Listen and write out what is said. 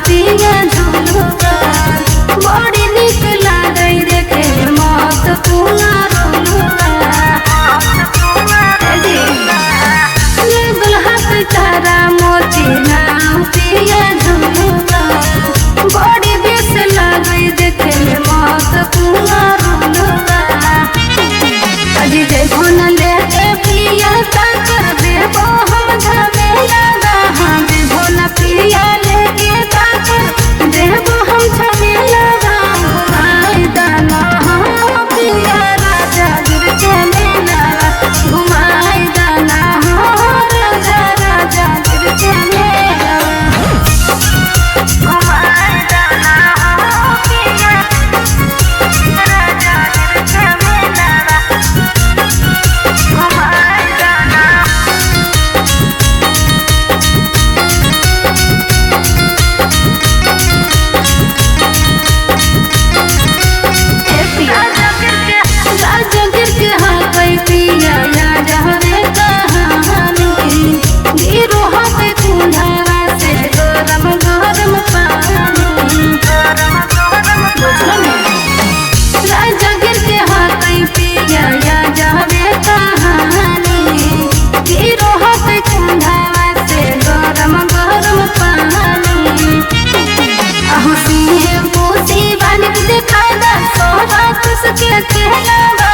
पिया झुलुआ बड़ी निक लागै देखे मत कुआ रोलुआ। लागल हाथ तारा मोती नाम पिया झुलुआ बड़ी बेस लागै देखे मत कुआ रोलुआ। अजी जय भोन लेके पिया ताकर देबो हम झमेला हाँ देबो न पिया लेके ताकर देबो हम झमेला घुमाई दाना हाँ पिया राजा गिर के मेला घुमाई दाना हाँ राजा राजा गिर के मेला घुमाई दाना हाँ पिया राजा गिर के मेला घुमाई दाना। राजा गिर के हाँ कई पिया या जहरे कहानी गिरो हाथ कुंधारा से गरम गरम पानी। राजा गिर के हाँ कई पिया या जहरे कहानी गिरो हाथ कुंधारा से गरम गरम पानी। अहो सिंह पूसी बानिक दिखादा सोहा तुसके कहलावा।